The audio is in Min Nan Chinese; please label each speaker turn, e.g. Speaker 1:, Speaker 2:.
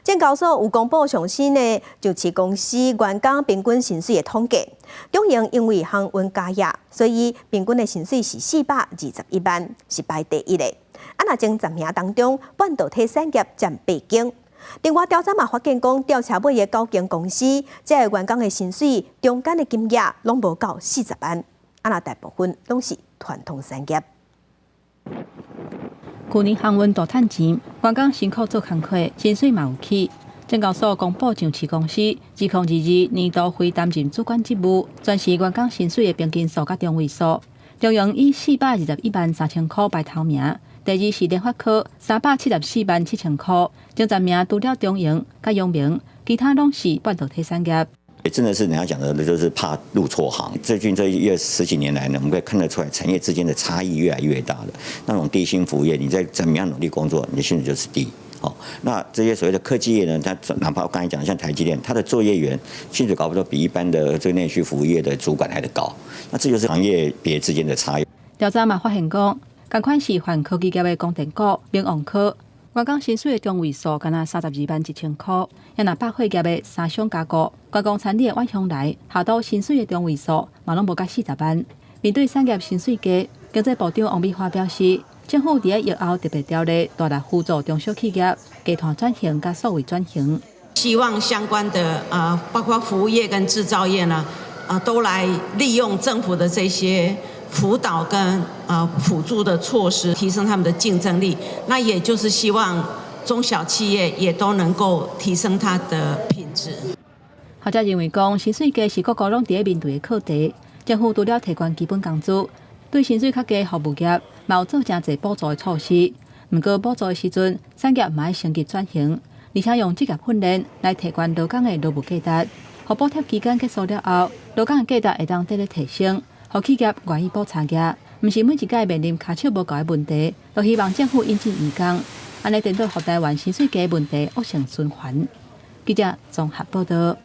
Speaker 1: 證交所有公布上新的上市公司員工平均薪水的統計，中榮因為航運加壓，所以平均的薪水是421萬，是排第一的。啊，若前十名當中，半導體產業佔八間。另外調查嘛發現講，吊車尾的九間公司，這個員工的薪水中間的金額攏無到40萬。啊，若大部分攏是傳統產業。
Speaker 2: 去年航運大趁錢，員工辛苦做工課，薪水嘛有起。證交所公布上市公司2022年度非擔任主管職務，全時員工薪水的平均數佮中位數。中榮以421萬3千箍排頭名，第二是聯發科374萬7千箍，前十名除了中榮佮陽明，其他攏是半導體產業。
Speaker 3: 真的是人家講的，就是怕入錯行。最近這一十幾年來呢，我們可以看得出來，產業之間的差異越來越大了。那種低薪服務業，你再怎麼樣努力工作，你的薪水就是低。好，那這些所謂的科技業呢，它哪怕我剛才講，像台積電，它的作業員薪水搞不好比一般的這個內需服務業的主管還得高。那這就是行業別之間的差異。
Speaker 2: 調查嘛發現講，仝款是泛科技業的光電股、明旺科，員工薪水的中位數干焦32萬1千箍，也若百貨業的三商加固，觀光餐飲的遠雄來，下晝薪水的中位數嘛攏無到40萬。面對產業薪水低，經濟部長王美花表示，政府佇疫後特別條例大力輔助中小企業低碳轉型佮數位轉型。
Speaker 4: 希望相關的啊，包括服務業跟製造業呢，啊，都來利用政府的這些輔導跟啊輔助的措施，提升他們的競爭力。那也就是希望中小企業也都能夠提升它的品質。
Speaker 2: 學者認為講，薪水低是各國攏佇咧面對的課題。政府除了提懸基本工資，對薪水較低的服務業，嘛有做誠濟補助的措施。毋過補助的時陣，產業嘛愛升級轉型，而且用職業訓練來提懸勞工的勞務價值。予補貼期間結束了後，勞工的價值會當得咧提升，予企業願意補差額。毋是每一屆面臨跤手無夠的問題，都希望政府引進移工，按呢顛倒予台灣薪水低問題惡性循環。記者綜合報道。